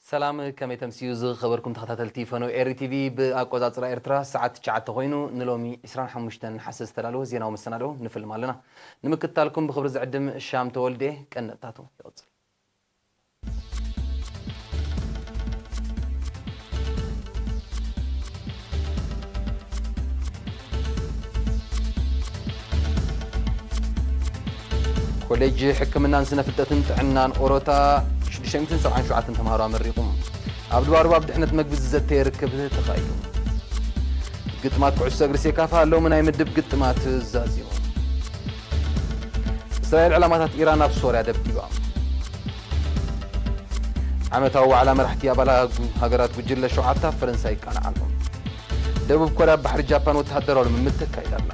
ሰላም፣ ከመይ ተምስዩ ዝኸበርኩም ተኸታተልቲ ፈነው ኤሪ ቲቪ? ብኣቆጻጽራ ኤርትራ ሰዓት ትሽዓተ ኮይኑ ንሎሚ ዕስራን ሓሙሽተን ነሓሰ ዝተዳለወ ዜናዊ መሰናዶ ንፍልም ኣለና። ንምክትታልኩም ብኽብሪ ዝዕድም ሻም ተወልደ። ቀንጥታቱ ይቕጽል። ኮሌጅ ሕክምናን ስነ ፍልጠትን ጥዕናን ኦሮታ ሽዱሽተ ሚእትን ሰብዓን ሸውዓተን ተምሃሮ ኣመሪቑ። ኣብ ድባርባ ብድሕነት መግቢ ዝዘተየ ርክብ ተኻይዱ። ግጥማት ኩዕሶ እግሪ ሴካፋ ሎሚ ናይ ምድብ ግጥማት ዛዚሙ። እስራኤል ዕላማታት ኢራን ኣብ ሶርያ ደብዲባ። ዓመታዊ ዋዕላ መራሕቲ ኣባላት ሃገራት ጉጅለ ሸውዓተ ኣብ ፈረንሳ ይቃናዕ ኣሎ። ደቡብ ኮርያ ኣብ ባሕሪ ጃፓን ወተሃደራዊ ልምምድ ተካይድ ኣላ።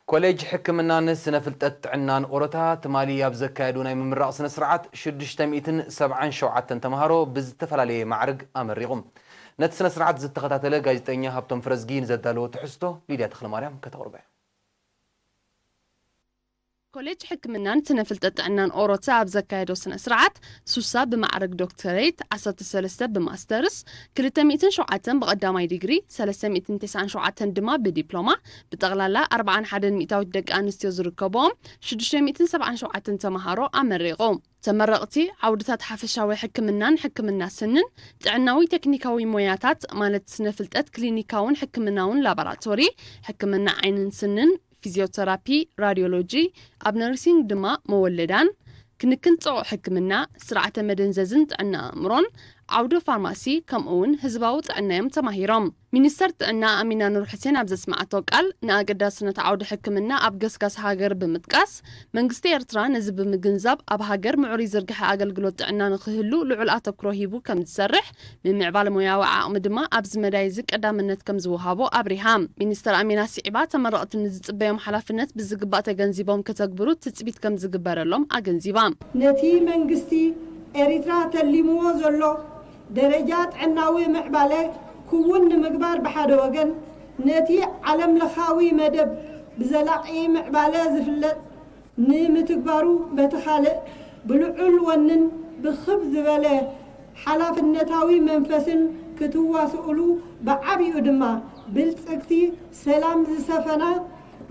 ኮሌጅ ሕክምናን ስነ ፍልጠት ጥዕናን ኦሮታ ትማሊ ኣብ ዘካየዱ ናይ ምምራቕ ስነ ስርዓት ሽዱሽተ ሚእትን ሰብዓን ሸውዓተን ተምሃሮ ብዝተፈላለየ ማዕርግ ኣመሪቑ። ነቲ ስነ ስርዓት ዝተኸታተለ ጋዜጠኛ ሃብቶም ፍረዝጊ ንዘዳለዎ ትሕዝቶ ሊድያ ተኽለማርያም ከተቕርቦ እያ። ኮሌጅ ሕክምናን ስነ ፍልጠት ጥዕናን ኦሮታ ኣብ ዘካየዶ ስነ ስርዓት ሱሳ ብማዕረግ ዶክተሬት፣ ዓሰርተ ሰለስተ ብማስተርስ፣ ክልተ ሚእትን ሸውዓተን ብቐዳማይ ዲግሪ፣ ሰለስተ ሚእትን ተስዓን ሸውዓተን ድማ ብዲፕሎማ፣ ብጠቕላላ ኣርብዓን ሓደን ሚእታዊት ደቂ ኣንስትዮ ዝርከብኦም ሽዱሽተ ሚእትን ሰብዓን ሸውዓተን ተምሃሮ ኣመሪቑ። ተመረቕቲ ዓውድታት ሓፈሻዊ ሕክምናን ሕክምና ስንን፣ ጥዕናዊ ቴክኒካዊ ሞያታት ማለት ስነ ፍልጠት ክሊኒካውን ሕክምናውን ላቦራቶሪ፣ ሕክምና ዓይንን ስንን፣ ፊዚዮተራፒ፣ ራዲዮሎጂ፣ ኣብ ነርሲንግ ድማ መወለዳን፣ ክንክን ጽዑቕ ሕክምና፣ ስርዓተ መደንዘዝን ጥዕና ኣእምሮን፣ ዓውደ ፋርማሲ፣ ከምኡውን ህዝባዊ ጥዕና እዮም ተማሂሮም። ሚኒስተር ጥዕና ኣሚና ኑር ሕሴን ኣብ ዘስመዓቶ ቃል፣ ንኣገዳስነት ዓውደ ሕክምና ኣብ ገስጋስ ሃገር ብምጥቃስ፣ መንግስቲ ኤርትራ ነዚ ብምግንዛብ ኣብ ሃገር ምዕሩይ ዝርግሐ ኣገልግሎት ጥዕና ንኽህሉ ልዑል ኣተኩሮ ሂቡ ከም ዝሰርሕ፣ ምምዕባል ሞያዊ ዓቕሚ ድማ ኣብዚ መዳይ እዚ ቀዳምነት ከም ዝወሃቦ ኣብሪሃ። ሚኒስተር ኣሚና ስዒባ፣ ተመረቕቲ ንዝጽበዮም ሓላፍነት ብዝግባእ ተገንዚቦም ከተግብሩ ትጽቢት ከም ዝግበረሎም ኣገንዚባ። ነቲ መንግስቲ ኤሪትራ ተሊምዎ ዘሎ ደረጃ ጥዕናዊ ምዕባለ ክውን ንምግባር ብሓደ ወገን፣ ነቲ ዓለም ለኻዊ መደብ ብዘላቒ ምዕባለ ዝፍለጥ ንምትግባሩ በቲ ካልእ ብልዑል ወንን ብኽብ ዝበለ ሓላፍነታዊ መንፈስን ክትዋስኡሉ ብዓቢኡ ድማ ብልጽግቲ ሰላም ዝሰፈና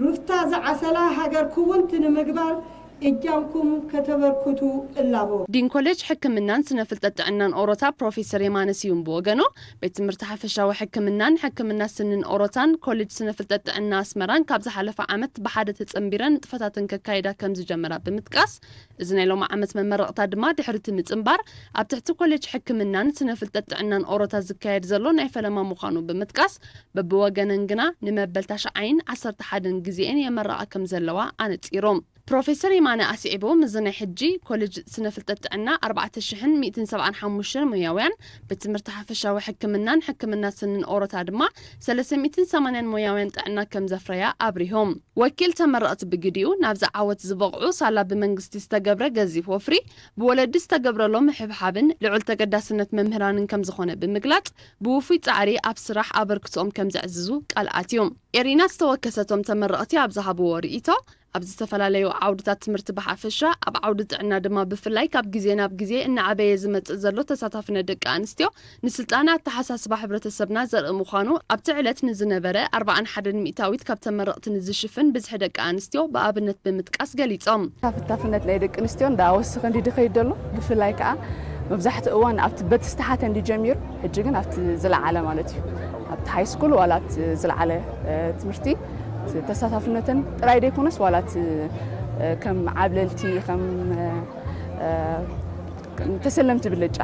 ሩፍታ ዝዓሰላ ሃገር ክውንቲ ንምግባር እጃምኩም ከተበርክቱ እላቦ። ዲን ኮሌጅ ሕክምናን ስነ ፍልጠት ጥዕናን ኦሮታ ፕሮፌሰር የማነ ስዩም ብወገኑ፣ ቤት ትምህርቲ ሓፈሻዊ ሕክምናን ሕክምና ስንን ኦሮታን ኮሌጅ ስነ ፍልጠት ጥዕና ኣስመራን ካብ ዝሓለፈ ዓመት ብሓደ ተጸንቢረን ንጥፈታተን ከካይዳ ከም ዝጀመራ ብምጥቃስ፣ እዚ ናይ ሎሚ ዓመት መመረቕታ ድማ ድሕሪ እቲ ምጽንባር ኣብ ትሕቲ ኮሌጅ ሕክምናን ስነ ፍልጠት ጥዕናን ኦሮታ ዝካየድ ዘሎ ናይ ፈለማ ምዃኑ ብምጥቃስ፣ በብወገነን ግና ንመበል ታሽዓይን ዓሰርተ ሓደን ግዜኤን የመረቓ ከም ዘለዋ ኣነጺሩ። ፕሮፌሰር የማነ ኣስዒቡ፣ ምስዚ ናይ ሕጂ ኮሌጅ ስነ ፍልጠት ጥዕና ኣርባዕተ ሽሕን ሚእትን ሰብዓን ሓሙሽተን ሞያውያን፣ ቤት ትምህርቲ ሓፈሻዊ ሕክምናን ሕክምና ስንን ኦሮታ ድማ ሰለስተ ሚእትን ሰማንያን ሞያውያን ጥዕና ከም ዘፍረያ ኣብሪሆም። ወኪል ተመረቕቲ ብግዲኡ፣ ናብዚ ዓወት ዝበቕዑ ሳላ ብመንግስቲ ዝተገብረ ገዚፍ ወፍሪ፣ ብወለዲ ዝተገብረሎም ምሕብሓብን ልዑል ተገዳስነት መምህራንን ከም ዝኾነ ብምግላጽ፣ ብውፉይ ጻዕሪ ኣብ ስራሕ ኣበርክቶኦም ከም ዘዕዝዙ ቃል ኣትዩ። ኤሪና ዝተወከሰቶም ተመረቕቲ ኣብ ዝሃብዎ ርእይቶ፣ ኣብ ዝተፈላለዩ ዓውድታት ትምህርቲ ብሓፈሻ፣ ኣብ ዓውዲ ጥዕና ድማ ብፍላይ ካብ ግዜ ናብ ግዜ እናዓበየ ዝመጽእ ዘሎ ተሳታፍነት ደቂ ኣንስትዮ ንስልጣነ ኣተሓሳስባ ሕብረተሰብና ዘርኢ ምዃኑ ኣብቲ ዕለት ንዝነበረ ኣርብዓን ሓደን ሚእታዊት ካብ ተመረቕቲ ንዝሽፍን ብዝሒ ደቂ ኣንስትዮ ብኣብነት ብምጥቃስ ገሊጾም። ተሳታፍነት ናይ ደቂ ኣንስትዮ እንዳወሰኸ እንዲ ድኸይድ ዘሎ፣ ብፍላይ ከኣ መብዛሕትኡ እዋን ኣብቲ በቲ ዝተሓተ እንዲ ጀሚሩ፣ ሕጂ ግን ኣብቲ ዝለዓለ ማለት እዩ። ኣብቲ ሃይ ስኩል ዋላ ኣብቲ ዝለዓለ፣ እ፣ ትምህርቲ እቲ ተሳታፍነተን ጥራይ ደይኮነስ ዋላ እቲ፣ እ፣ ከም ዓብለልቲ፣ ከም፣ እ፣ ተሰለምቲ ብልጫ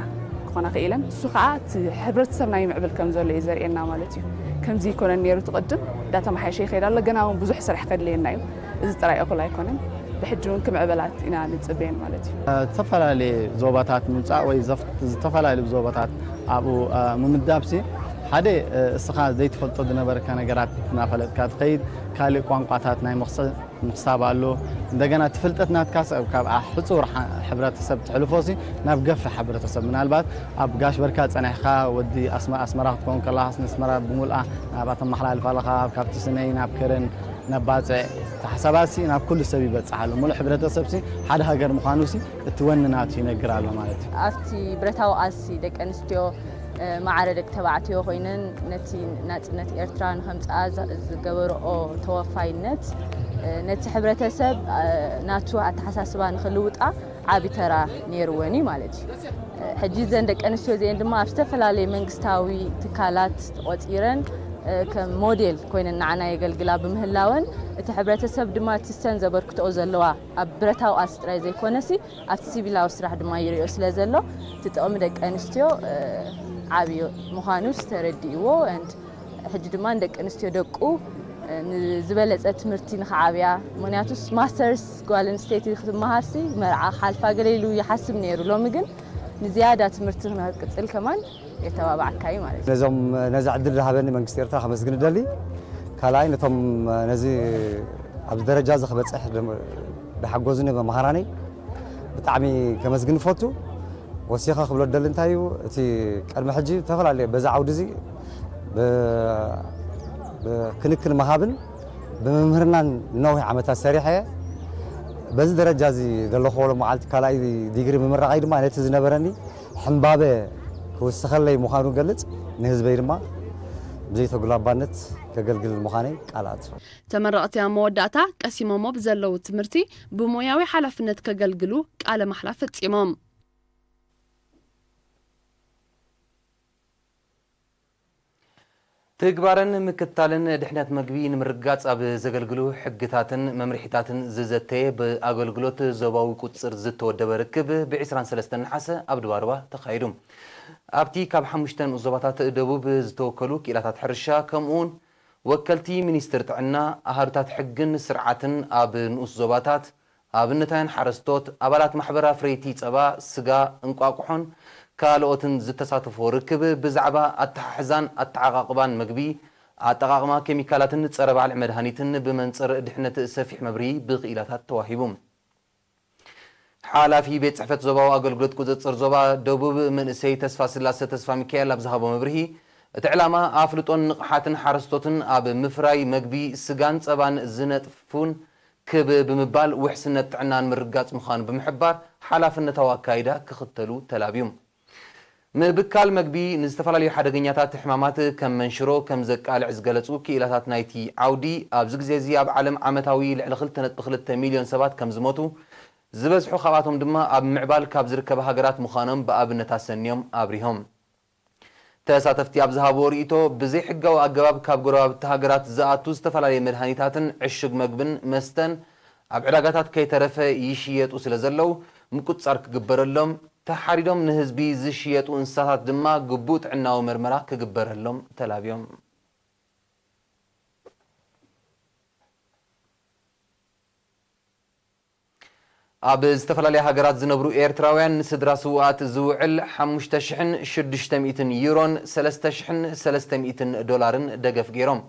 ክኾና ክኢለን። እሱ ከዓ እቲ ሕብረተሰብና ይምዕብል ከም ዘሎ እዩ ዘርእየና ማለት እዩ። ከምዚ ይኮነን ነይሩ እቲ ቅድም፣ እንዳተመሓየሸ ይኸይድ ኣሎ። ገና እውን ብዙሕ ስራሕ ከድልየና እዩ። እዚ ጥራይ እኹል ኣይኮነን። ብሕጂ እውን ክምዕበላት ኢና ንጽበየን ማለት እዩ። ዝተፈላለየ ዞባታት ምምጻእ ወይ ዘፍ-፣ ዝተፈላለዩ ዞባታት ኣብኡ፣ እ፣ ምምዳብሲ ሓደ፣ እ፣ እስኻ ዘይትፈልጦ ዝነበረካ ነገራት እናፈለጥካ ትኸይድ። ካልእ ቋንቋታት ናይ ምኽሰ-፣ ምኽሳብ ኣሎ። እንደገና እቲ ፍልጠት ናትካ ሰብ ካብ ኣ-፣ ሕጹር ሓ-፣ ሕብረተሰብ ትሕልፎ ሲ ናብ ገፊሕ ሕብረተሰብ፣ ምናልባት ኣብ ጋሽ በርካ ጸኒሕካ ወዲ ኣስመ-፣ ኣስመራ ክትከውን ከለኻስ ንኣስመራ ብምልኣ ናብኣ ተመሓላልፍ ኣለኻ፣ ካብቲ ስነይ ናብ ከረን ናብ ባጽዕ፣ እቲ ሓሳባት ሲ ናብ ኩሉ ሰብ ይበጽሕ ኣሎ። ሙሉእ ሕብረተሰብ ሲ ሓደ ሃገር ምዃኑ ሲ እቲ ወኒ ናቱ ይነግር ኣሎ ማለት እዩ። ኣብቲ ብረታዊ ቃልሲ ደቂ ኣንስትዮ፣ እ፣ ማዕረ ደቂ ተባዕትዮ ኮይነን ነቲ ናጽነት ኤርትራ ንኸምጽኣ ዝ-፣ ዝገበርኦ ተወፋይነት፣ እ፣ ነቲ ሕብረተሰብ፣ እ፣ ናቱ ኣተሓሳስባ ንኽልውጣ ዓቢ ተራ ነይርወን እዩ ማለት እዩ። እ፣ ሕጂ እዘን ደቂ ኣንስትዮ እዚአን ድማ ኣብ ዝተፈላለየ መንግስታዊ ትካላት ተቖጺረን፣ እ፣ ከም ሞዴል ኮይነን ንዓና የገልግላ ብምህላወን እቲ ሕብረተሰብ ድማ እቲ ሰን ዘበርክትኦ ዘለዋ ኣብ ብረታዊ ቃልሲ ጥራይ ዘይኮነሲ ኣብቲ ሲቪላዊ ስራሕ ድማ ይሪኦ ስለ ዘሎ እቲ ጥቕሚ ደቂ ኣንስትዮ፣ እ፣ ዓብዪ ምዃኑ ዝተረድእዎ and ሕጂ ድማ ንደቂ ኣንስትዮ ደቁ፣ እ፣ ንዝበለጸ ትምህርቲ ንኽዓብያ፣ ምኽንያቱስ ማስተርስ ጓል ኣንስተይቲ ክትመሃርሲ መርዓ ክሓልፋ ገለ ኢሉ ይሓስብ ነይሩ። ሎሚ ግን ንዝያዳ ትምህርቲ ንኽትቅጽል ከማን የተባባዕካ እዩ ማለት እዩ። ነዞም፣ ነዚ ዕድል ዝሃበኒ መንግስቲ ኤርትራ ከመስግን እደሊ። ካልኣይ ነቶም ነዚ ኣብዚ ደረጃ እዚ ክበጽሕ ደም-፣ ዝሓገዙኒ መምሃራነይ ብጣዕሚ ከመስግን እፈቱ። ወሲኸ ክብሎ እደሊ እንታይ እዩ፣ እቲ ቅድሚ ሕጂ ዝተፈላለየ በዚ ዓውዲ እዚ ብ-፣ ብክንክን ምሃብን ብምምህርናን ነዊሕ ዓመታት ሰሪሐ እየ። በዚ ደረጃ እዚ ዘለኹዎ ሎመዓልቲ ካልኣይ ዲግሪ ምምራቐይ ድማ ነቲ ዝነበረኒ ሕምባበ ክውስኸለይ ምዃኑ ገልጽ፣ ንህዝበይ ድማ ብዘይተጉላባነት ከገልግል ምዃነይ ቃል ኣትው። ተመረቕቲ ኣብ መወዳእታ ቀሲሞሞ ብዘለዉ ትምህርቲ ብሞያዊ ሓላፍነት ከገልግሉ ቃለ ማሕላ ፈጺሞም። ትግባረን ምክትታልን ድሕነት መግቢ ንምርግጋጽ ኣብ ዘገልግሉ ሕግታትን መምርሒታትን ዝዘተየ ብኣገልግሎት ዞባዊ ቁጽጽር ዝተወደበ ርክብ ብ ዕስራን ሰለስተን ነሓሰ ኣብ ድባርባ ተኻይዱ። ኣብቲ ካብ ሓሙሽተ ንኡስ ዞባታት ደቡብ ዝተወከሉ ክኢላታት ሕርሻ ከምኡውን ወከልቲ ሚኒስትር ጥዕና፣ ኣሃዱታት ሕግን ስርዓትን ኣብ ንኡስ ዞባታት ኣብነታውያን ሓረስቶት፣ ኣባላት ማሕበር ኣፍረይቲ ጸባ፣ ስጋ፣ እንቋቑሖን ካልኦትን ዝተሳተፎ ርክብ ብዛዕባ ኣተሓሕዛን ኣተዓቓቕባን መግቢ፣ ኣጠቓቕማ ኬሚካላትን ጸረ ባልዕ መድሃኒትን ብመንጽር ድሕነት ሰፊሕ መብርሂ ብክኢላታት ተዋሂቡ። ሓላፊ ቤት ጽሕፈት ዞባዊ ኣገልግሎት ቁጽጽር ዞባ ደቡብ መንእሰይ ተስፋ ስላሰ ተስፋ ሚካኤል ኣብ ዝሃቦ መብርሂ፣ እቲ ዕላማ ኣፍልጦን ንቕሓትን ሓረስቶትን ኣብ ምፍራይ መግቢ፣ ስጋን ጸባን ዝነጥፉን ክብ ብምባል ውሕስነት ጥዕና ንምርግጋጽ ምዃኑ ብምሕባር፣ ሓላፍነታዊ ኣካይዳ ክኽተሉ ተላብዩ። ምብካል መግቢ ንዝተፈላለዩ ሓደገኛታት ሕማማት ከም መንሽሮ ከም ዘቃልዕ ዝገለጹ ክኢላታት ናይቲ ዓውዲ፣ ኣብዚ ግዜ እዚ ኣብ ዓለም ዓመታዊ ልዕሊ ክልተ ነጥቢ ክልተ ሚልዮን ሰባት ከም ዝሞቱ፣ ዝበዝሑ ካብኣቶም ድማ ኣብ ምዕባል ካብ ዝርከባ ሃገራት ምዃኖም ብኣብነት ኣሰንዮም ኣብሪሆም። ተሳተፍቲ ኣብ ዝሃብዎ ርእይቶ፣ ብዘይሕጋዊ ኣገባብ ካብ ጎረባብቲ ሃገራት ዝኣቱ ዝተፈላለየ መድሃኒታትን ዕሹግ መግብን መስተን ኣብ ዕዳጋታት ከይተረፈ ይሽየጡ ስለ ዘለዉ፣ ምቁጽጻር ክግበረሎም፣ ተሓሪዶም ንህዝቢ ዝሽየጡ እንስሳታት ድማ ግቡእ ጥዕናዊ መርመራ ክግበረሎም ተላብዮም። ኣብ ዝተፈላለያ ሃገራት ዝነብሩ ኤርትራውያን ንስድራ ስውኣት ዝውዕል ሓሙሽተ ሽሕን ሽዱሽተ ሚእትን ዩሮን ሰለስተ ሽሕን ሰለስተ ሚእትን ዶላርን ደገፍ ገይሮም።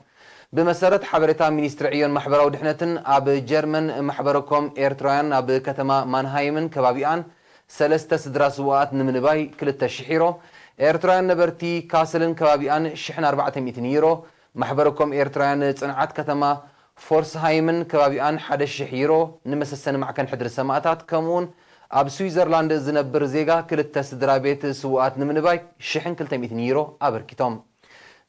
ብመሰረት ሓበሬታ ሚኒስትሪ ዕዮን ማሕበራዊ ድሕነትን፣ ኣብ ጀርመን ማሕበረኮም ኤርትራውያን ኣብ ከተማ ማንሃይምን ከባቢኣን ሰለስተ ስድራ ስውኣት ንምንባይ ክልተ ሽሕ ዩሮ፣ ኤርትራውያን ነበርቲ ካስልን ከባቢኣን ሽሕን ኣርባዕተ ሚእትን ዩሮ፣ ማሕበረኮም ኤርትራውያን ጽንዓት ከተማ ፎርስሃይምን ከባቢኣን ሓደ ሽሕ ዩሮ፣ ንመሰሰኒ ማዕከን ሕድሪ ሰማእታት፣ ከምኡውን ኣብ ስዊዘርላንድ ዝነብር ዜጋ ክልተ ስድራ ቤት ስውኣት ንምንባይ ሽሕን ክልተ ሚእትን ዩሮ ኣበርኪቶም።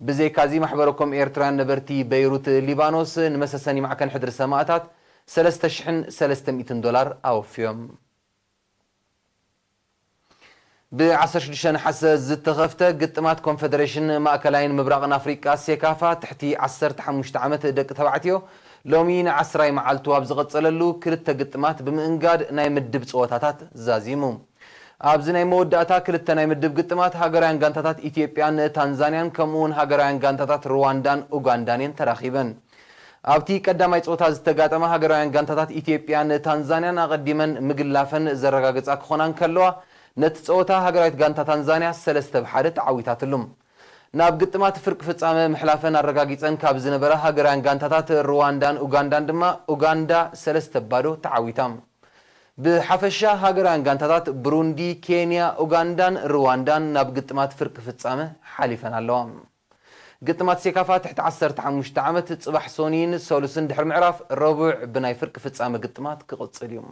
ብዘይካዚ፣ ማሕበረኮም ኤርትራውያን ነበርቲ በይሩት ሊባኖስ ንመሰሰኒ ማዕከን ሕድሪ ሰማእታት ሰለስተ ሽሕን ሰለስተ ሚእትን ዶላር ኣወፍዮም። ብ ዓሰርተ ሽዱሽተ ነሓሰ ዝተኸፍተ ግጥማት ኮንፈደሬሽን ማእከላይን ምብራቕን ኣፍሪቃ፣ ሴካፋ፣ ትሕቲ ዓሰርተ ሓሙሽተ ዓመት ደቂ ተባዕትዮ፣ ሎሚ ንዓስራይ መዓልቱ ኣብ ዝቐጸለሉ፣ ክልተ ግጥማት ብምእንጋድ ናይ ምድብ ጸወታታት ዛዚሙ። ኣብዚ ናይ መወዳእታ ክልተ ናይ ምድብ ግጥማት፣ ሃገራውያን ጋንታታት ኢትዮጵያን ታንዛንያን፣ ከምኡውን ሃገራውያን ጋንታታት ሩዋንዳን ኡጋንዳን እየን ተራኺበን። ኣብቲ ቀዳማይ ጸወታ ዝተጋጠማ፣ ሃገራውያን ጋንታታት ኢትዮጵያን ታንዛንያን ኣቐዲመን ምግላፈን ዘረጋገጻ ክኾና እንከለዋ፣ ነቲ ጸወታ ሃገራዊት ጋንታ ታንዛንያ ሰለስተ ብ ሓደ ተዓዊታትሉ። ናብ ግጥማት ፍርቂ ፍጻመ ምሕላፈን ኣረጋጊጸን ካብ ዝነበራ ሃገራውያን ጋንታታት ሩዋንዳን ኡጋንዳን ድማ ኡጋንዳ ሰለስተ ባዶ ተዓዊታ። ብሓፈሻ ሃገራውያን ጋንታታት ብሩንዲ፣ ኬንያ፣ ኡጋንዳን ሩዋንዳን ናብ ግጥማት ፍርቂ ፍጻመ ሓሊፈን ኣለዋ። ግጥማት ሴካፋ ትሕቲ ዓሰርተ ሓሙሽተ ዓመት ጽባሕ ሶኒን ሰሉስን ድሕሪ ምዕራፍ ረቡዕ ብናይ ፍርቂ ፍጻመ ግጥማት ክቕጽል እዩ።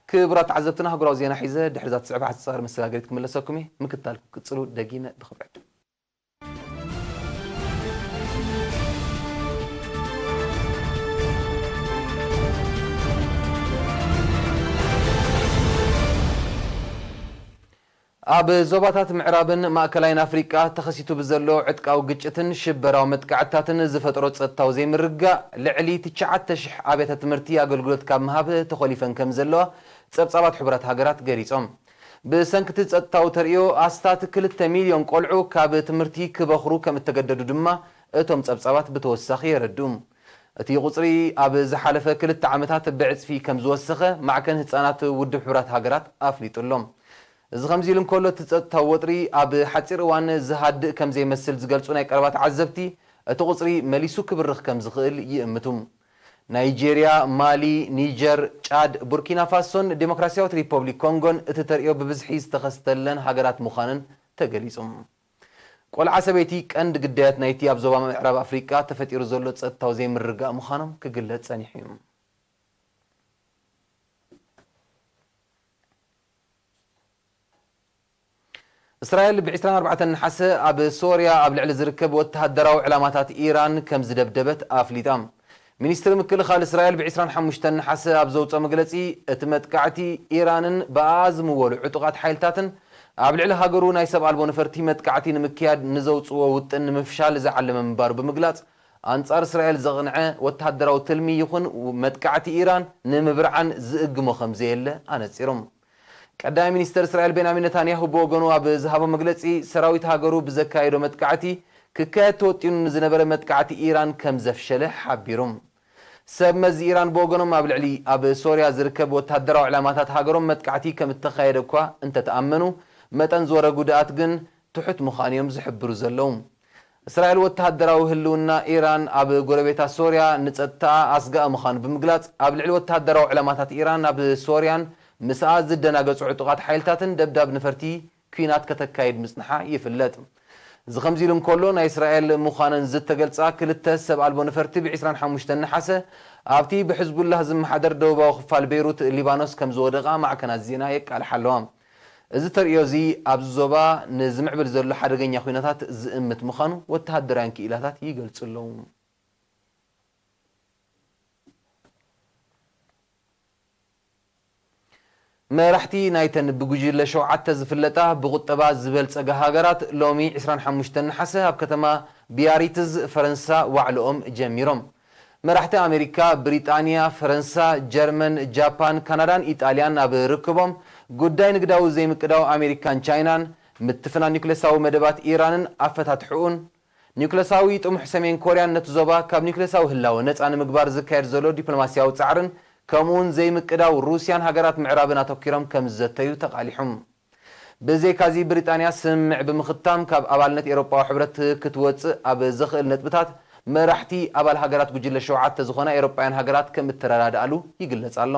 ክቡራት ተዓዘብትና፣ ኣህጉራዊ ዜና ሒዘ ድሕሪ እዛ ትስዕብ ሓጻር መሰጋገሪት ክምለሰኩም እየ። ምክትታልኩም ክጽሉ ደጊመ ብኽብረት። ኣብ ዞባታት ምዕራብን ማእከላይን ኣፍሪቃ ተኸሲቱ ብዘሎ ዕጥቃዊ ግጭትን ሽበራዊ መጥቃዕትታትን ዝፈጥሮ ጸጥታዊ ዘይምርግጋእ፣ ልዕሊ ትሽዓተ ሽሕ ኣብያተ ትምህርቲ ኣገልግሎት ካብ ምሃብ ተኾሊፈን ከም ዘለዋ ጸብጻባት ሕቡራት ሃገራት ገሊጾም። ብሰንኪ እቲ ጸጥታዊ ተርእዮ፣ ኣስታት ክልተ ሚልዮን ቆልዑ ካብ ትምህርቲ ክበኽሩ ከም እተገደዱ ድማ እቶም ጸብጻባት ብተወሳኺ የረድኡ። እቲ ቁጽሪ ኣብ ዝሓለፈ ክልተ ዓመታት ብዕጽፊ ከም ዝወሰኸ ማዕከን ህጻናት ውድብ ሕቡራት ሃገራት ኣፍሊጡ ኣሎ። እዚ ከምዚ ኢሉ እንከሎ፣ እቲ ጸጥታዊ ወጥሪ ኣብ ሓጺር እዋን ዝሃድእ ከም ዘይመስል ዝገልጹ ናይ ቀረባ ተዓዘብቲ፣ እቲ ቁጽሪ መሊሱ ክብርኽ ከም ዝኽእል ይእምቱ። ናይጄርያ፣ ማሊ፣ ኒጀር፣ ጫድ፣ ቡርኪና ፋሶን ዴሞክራሲያዊት ሪፐብሊክ ኮንጎን እቲ ተርእዮ ብብዝሒ ዝተኸስተለን ሃገራት ምዃነን ተገሊጹ። ቆልዓ ሰበይቲ ቀንዲ ግዳያት ናይቲ ኣብ ዞባ ምዕራብ ኣፍሪቃ ተፈጢሩ ዘሎ ጸጥታዊ ዘይምርግጋእ ምዃኖም ክግለጽ ጸኒሑ እዩ። እስራኤል ብ ዕስራን ኣርባዕተን ነሓሰ ኣብ ሶርያ ኣብ ልዕሊ ዝርከብ ወተሃደራዊ ዕላማታት ኢራን ከም ዝደብደበት ኣፍሊጣ። ሚኒስትሪ ምክልኻል እስራኤል ብ ዕስራን ሓሙሽተን ነሓሰ ኣብ ዘውፅኦ መግለፂ፣ እቲ መጥቃዕቲ ኢራንን ብኣኣ ዝምወሉ ዕጡቓት ሓይልታትን ኣብ ልዕሊ ሃገሩ ናይ ሰብ ኣልቦ ነፈርቲ መጥቃዕቲ ንምክያድ ንዘውፅዎ ውጥን ንምፍሻል ዝዓለመ ምንባሩ ብምግላፅ፣ ኣንጻር እስራኤል ዘቕንዐ ወተሃደራዊ ትልሚ ይኹን መጥቃዕቲ ኢራን ንምብርዓን ዝእግሞ ከም ዘየለ ኣነጺሮም። ቀዳማይ ሚኒስተር እስራኤል ቤንያሚን ነታንያሁ ብወገኑ ኣብ ዝሃቦ መግለጺ፣ ሰራዊት ሃገሩ ብዘካየዶ መጥቃዕቲ ክካየድ ተወጢኑ ንዝነበረ መጥቃዕቲ ኢራን ከም ዘፍሸለ ሓቢሩ። ሰብ መዚ ኢራን ብወገኖም፣ ኣብ ልዕሊ ኣብ ሶርያ ዝርከብ ወተሃደራዊ ዕላማታት ሃገሮም መጥቃዕቲ ከም እተኻየደ እኳ እንተተኣመኑ፣ መጠን ዝወረ ጉድኣት ግን ትሑት ምዃኑ እዮም ዝሕብሩ ዘለዉ። እስራኤል ወተሃደራዊ ህልውና ኢራን ኣብ ጎረቤታ ሶርያ ንጸጥታኣ ኣስጋኢ ምዃኑ ብምግላጽ፣ ኣብ ልዕሊ ወተሃደራዊ ዕላማታት ኢራን ኣብ ሶርያን ምስኣ ዝደናገጹ ዕጡቓት ሓይልታትን ደብዳብ ነፈርቲ ኲናት ከተካይድ ምጽንሓ ይፍለጥ። እዚ ከምዚ ኢሉ እንከሎ፣ ናይ እስራኤል ምዃነን ዝተገልጻ ክልተ ሰብ ኣልቦ ነፈርቲ ብ ዕስራን ሓሙሽተን ነሓሰ ኣብቲ ብሕዝቡላህ ዝመሓደር ደቡባዊ ክፋል ቤይሩት ሊባኖስ ከም ዝወደቓ ማዕከናት ዜና የቃልሓ ኣለዋ። እዚ ተርእዮ እዚ ኣብዚ ዞባ ንዝምዕብል ዘሎ ሓደገኛ ኲነታት ዝእምት ምዃኑ ወተሃደራውያን ክኢላታት ይገልጹ ኣለዉ። መራሕቲ ናይተን ብጉጅለ ሸውዓተ ዝፍለጣ ብቁጠባ ዝበልጸጋ ሃገራት ሎሚ ዕስራን ሓሙሽተን ነሓሰ ኣብ ከተማ ቢያሪትዝ ፈረንሳ ዋዕሎኦም ጀሚሮም። መራሕቲ ኣሜሪካ፣ ብሪጣንያ፣ ፈረንሳ፣ ጀርመን፣ ጃፓን፣ ካናዳን ኢጣልያን ኣብ ርክቦም፣ ጉዳይ ንግዳዊ ዘይምቅዳው ኣሜሪካን ቻይናን፣ ምትፍናን ኒውክለሳዊ መደባት ኢራንን ኣፈታትሕኡን፣ ኒውክለሳዊ ጥሙሕ ሰሜን ኮርያን ነቲ ዞባ ካብ ኒውክለሳዊ ህላወ ነጻ ንምግባር ዝካየድ ዘሎ ዲፕሎማስያዊ ጻዕርን፣ ከምኡውን ዘይምቅዳው ሩስያን ሃገራት ምዕራብን ኣተኲሮም ከም ዝዘተዩ ተቓሊሑ። ብዘይካዚ፣ ብሪጣንያ ስምምዕ ብምኽታም ካብ ኣባልነት ኤውሮጳዊ ሕብረት ክትወጽእ ኣብ ዘኽእል ነጥብታት መራሕቲ ኣባል ሃገራት ጉጅለ ሸውዓተ ዝኾና ኤውሮጳውያን ሃገራት ከም እተረዳድኣሉ ይግለጽ ኣሎ።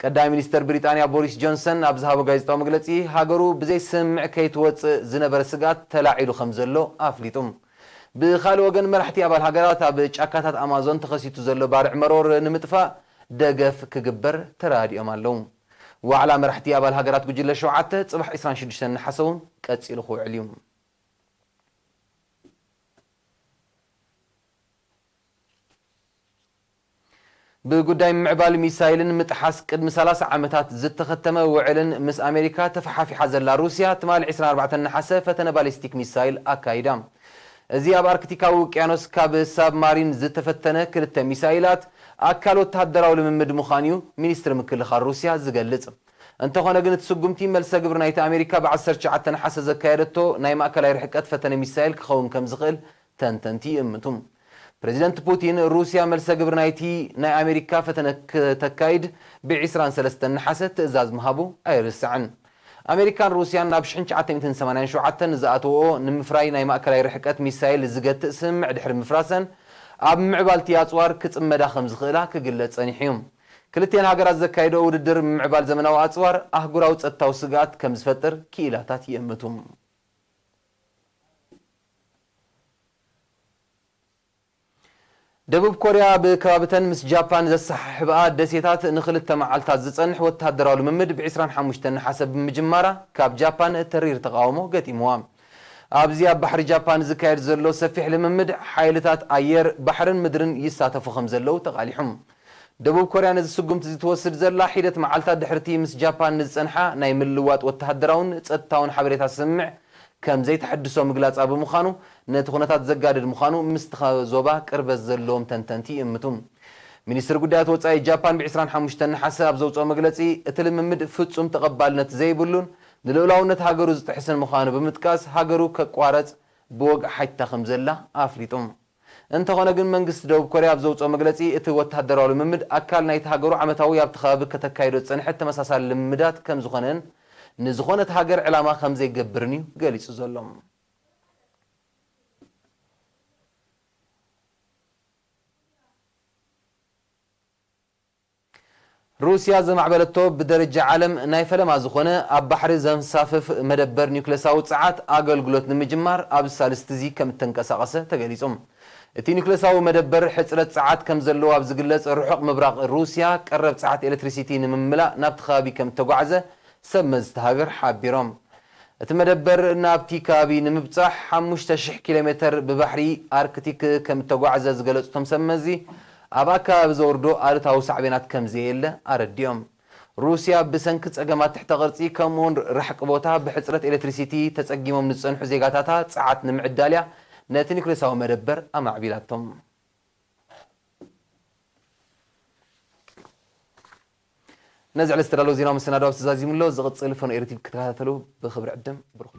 ቀዳማይ ሚኒስተር ብሪጣንያ ቦሪስ ጆንሰን ኣብ ዝሃቦ ጋዜጣዊ መግለጺ፣ ሃገሩ ብዘይ ስምምዕ ከይትወጽእ ዝነበረ ስግኣት ተላዒሉ ከም ዘሎ ኣፍሊጡ። ብኻልእ ወገን፣ መራሕቲ ኣባል ሃገራት ኣብ ጫካታት ኣማዞን ተኸሲቱ ዘሎ ባርዕ መሮር ንምጥፋእ ደገፍ ክግበር ተራዲኦም ኣለዉ። ዋዕላ መራሕቲ ኣባል ሃገራት ጉጅለ ሸውዓተ ጽባሕ ዕስራን ሽዱሽተን ነሓሰ እውን ቀጺሉ ክውዕል እዩ። ብጉዳይ ምምዕባል ሚሳይልን ምጥሓስ ቅድሚ ሰላሳ ዓመታት ዝተኸተመ ውዕልን ምስ ኣሜሪካ ተፈሓፊሓ ዘላ ሩስያ፣ ትማሊ ዕስራን ኣርባዕተን ነሓሰ ፈተነ ባሊስቲክ ሚሳይል ኣካይዳ። እዚ ኣብ ኣርክቲካዊ ውቅያኖስ ካብ ሳብማሪን ዝተፈተነ ክልተ ሚሳይላት ኣካል ወተሃደራዊ ልምምድ ምዃኑ እዩ ሚኒስትሪ ምክልኻል ሩስያ ዝገልጽ። እንተኾነ ግን፣ እቲ ስጉምቲ መልሰ ግብሪ ናይቲ ኣሜሪካ ብ ዓሰርተ ትሽዓተ ነሓሰ ዘካየደቶ ናይ ማእከላይ ርሕቀት ፈተነ ሚሳይል ክኸውን ከም ዝኽእል ተንተንቲ ይእምቱ። ፕረዚደንት ፑቲን፣ ሩስያ መልሰ ግብሪ ናይቲ ናይ ኣሜሪካ ፈተነ ክተካይድ ብ ዕስራን ሰለስተን ነሓሰ ትእዛዝ ምሃቡ ኣይርሳዕን። ኣሜሪካን ሩስያን ናብ ሽሕን ትሽዓተ ሚእትን ሰማንያን ሸውዓተን ዝኣተወኦ ንምፍራይ ናይ ማእከላይ ርሕቀት ሚሳይል ዝገትእ ስምምዕ ድሕሪ ምፍራሰን፣ ኣብ ምምዕባል እቲ ኣጽዋር ክጽመዳ ከም ዝኽእላ ክግለጽ ጸኒሑ እዩ። ክልቲኤን ሃገራት ዘካየደኦ ውድድር ምምዕባል ዘመናዊ ኣጽዋር ኣህጉራዊ ጸጥታዊ ስግኣት ከም ዝፈጥር ክኢላታት ይእምቱ። ደቡብ ኮርያ ብከባብተን ምስ ጃፓን ዘሰሓሕብኣ ደሴታት ንኽልተ መዓልታት ዝጸንሕ ወተሃደራዊ ልምምድ ብ ዕስራን ሓሙሽተን ነሓሰ ብምጅማራ፣ ካብ ጃፓን ተሪር ተቓውሞ ገጢምዋ። ኣብዚ ኣብ ባሕሪ ጃፓን ዝካየድ ዘሎ ሰፊሕ ልምምድ፣ ሓይልታት ኣየር፣ ባሕርን ምድርን ይሳተፉ ከም ዘለዉ ተቓሊሑ። ደቡብ ኮርያ ነዚ ስጉምቲ እዚ ትወስድ ዘላ፣ ሒደት መዓልታት ድሕርቲ ምስ ጃፓን ንዝጸንሓ ናይ ምልውዋጥ ወተሃደራውን ጸጥታውን ሓበሬታ ስምምዕ ከም ዘይተሐድሶ ምግላጻ ብምዃኑ፣ ነቲ ኩነታት ዘጋድድ ምዃኑ ምስቲ ዞባ ቅርበት ዘለዎም ተንተንቲ ይእምቱ። ሚኒስትሪ ጉዳያት ወጻኢ ጃፓን ብ ዕስራን ሓሙሽተን ነሓሰ ኣብ ዘውጽኦ መግለጺ፣ እቲ ልምምድ ፍጹም ተቐባልነት ዘይብሉን ንልኡላውነት ሃገሩ ዝጥሕስን ምዃኑ ብምጥቃስ፣ ሃገሩ ከቋረጽ ብወግዒ ሓቲታ ከም ዘላ ኣፍሊጡ። እንተኾነ ግን፣ መንግስቲ ደቡብ ኮርያ ኣብ ዘውጽኦ መግለጺ፣ እቲ ወተሃደራዊ ልምምድ ኣካል ናይቲ ሃገሩ ዓመታዊ ኣብቲ ከባቢ ከተካይዶ ዝጸንሐት ተመሳሳሊ ልምምዳት ከም ዝኾነን ንዝኾነት ሃገር ዕላማ ከም ዘይገብርን እዩ ገሊጹ ዘሎ። ሩስያ ዘማዕበለቶ ብደረጃ ዓለም ናይ ፈለማ ዝኾነ ኣብ ባሕሪ ዘንሳፍፍ መደበር ኒውክለሳዊ ጸዓት ኣገልግሎት ንምጅማር ኣብዚ ሳልስቲ እዚ ከም እተንቀሳቐሰ ተገሊጹ። እቲ ኒውክለሳዊ መደበር ሕጽረት ጸዓት ከም ዘለዎ ኣብ ዝግለጽ ርሑቕ ምብራቕ ሩስያ፣ ቀረብ ጸዓት ኤሌክትሪሲቲ ንምምላእ ናብቲ ከባቢ ከም እተጓዕዘ ሰብ መዚ እታ ሃገር ሓቢሮም። እቲ መደበር ናብቲ ከባቢ ንምብጻሕ ሓሙሽተ ሽሕ ኪሎ ሜተር ብባሕሪ ኣርክቲክ ከም እተጓዕዘ ዝገለጹ እቶም ሰብ መዚ፣ ኣብ ኣከባቢ ዘውርዶ ኣሉታዊ ሳዕቤናት ከም ዘየለ ኣረዲኦም። ሩስያ ብሰንኪ ጸገማት ትሕተ ቅርጺ ከምኡውን ራሕቂ ቦታ ብሕጽረት ኤሌክትሪሲቲ ተጸጊሞም ንዝጸንሑ ዜጋታታ ጸዓት ንምዕዳል እያ ነቲ ኒውክሌሳዊ መደበር ኣማዕቢላቶም። ነዚ ዕለት ዝተዳለወ ዜናዊ መሰናዶ ኣብዚ ተዛዚሙ ኣሎ። ዝቕጽል ፈኖ ኤሪ ቲቪ ክትከታተሉ ብኽብሪ ዕድም። ብሩኽ